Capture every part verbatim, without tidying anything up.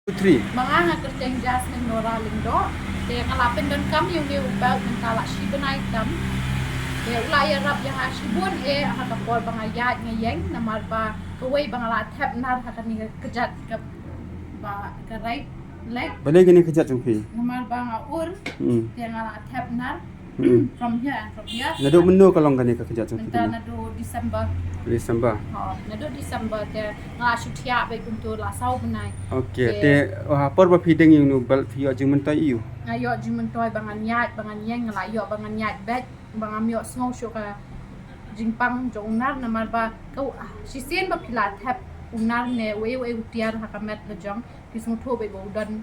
Two, three. Ma nga, nga kyrteng Jasmine Nora Lyngdoh. Te nga la pyndonkam ïa une u belt mynta la shi bnai tam. Te u la ïarap ïa nga shibun eh ha ka por ba nga ïaid nga ïeng, namar ba kawei ba nga la thep nar ha kane ka kjat kaba ka right leg. Balei kane ka kjat jong phi? Namar ba nga ur, hmm, te nga la thep nar. Hmm. From here and from here. Naduh mynno ka long kane ka kjat jong phi? Mynta naduh December. December. Oh, naduh December te nga la shu thiah beit kumto la saw bnai. Okay, te, te ha por ba phi deng ïa une u belt phi ïoh jingmyntoi aiu? Nga ïoh jingmyntoi ba ngan ïaid, ba ngan ïeng, nga la ïoh ba ngan ïaid beit, ba ngam ïoh sngew shuh ka jingpang jong u nar, namar ba ka, ah, shisien ba phi la thep u nar ne uei uei u tiar ha ka met la jong, phi sngewthuh beit ba u don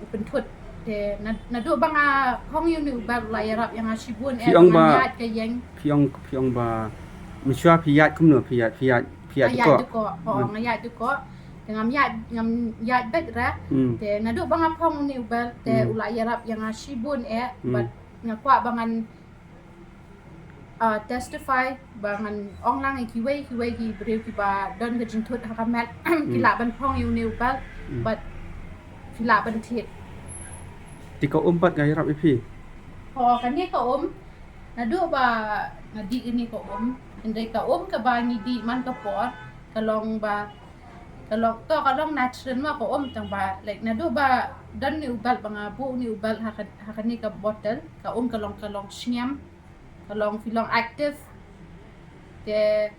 u pynthut. Te na, naduh ba nga phong ïa une u belt u la ïarap ïa nga shibun eh, phi ong ba nga ïaid ka ïeng. Phi ong, phi ong ba mynshuwa phi ïaid kumno, phi ïaid, phi ïaid, phi ïaid dkoh? Nga ïaid dkoh. Ho, hmm, nga ïaid dkoh. Te ngam ïaid, ngam ïaid beit re. Hmm. Te naduh ba nga phong une u belt te, hmm, u la ïarap ïa nga shibun eh, hmm, bad nga kwah ba ngan, ah, testify ba ngan ong lang ïa kiwei kiwei ki briew kiba don ka jingthut ha ka met, ki, hmm, lah ban phong ïa une u belt, hmm, bad ki lah ban thied. Te ka um pat ka ïarap ïa phi? Ho, kane ka um, naduh ba nga dih kane ka um, hynrei ka um kaba ngi dih man ka por ka long ba ka long, to ka long natural ma ka um, tang ba, like, naduh ba don une u belt ba nga buh une u belt ha ka, ha kane ka bottle, ka um ka long, ka long shngiam, ka long, phi long active. Te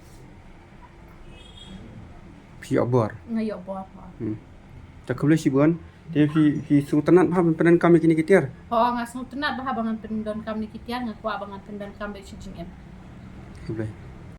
phi ïoh bor? Nga ïoh bor, ho. Hmm. Te khublei shibun. Te phi, phi sngewtynnat bha ban pyndonkam ïa kine ki tiar? Ho, nga sngewtynnat bha ba ngan pyndonkam ïa ki tiar, nga kwah ba ngan pyndonkam beit shi jingim. Khublei.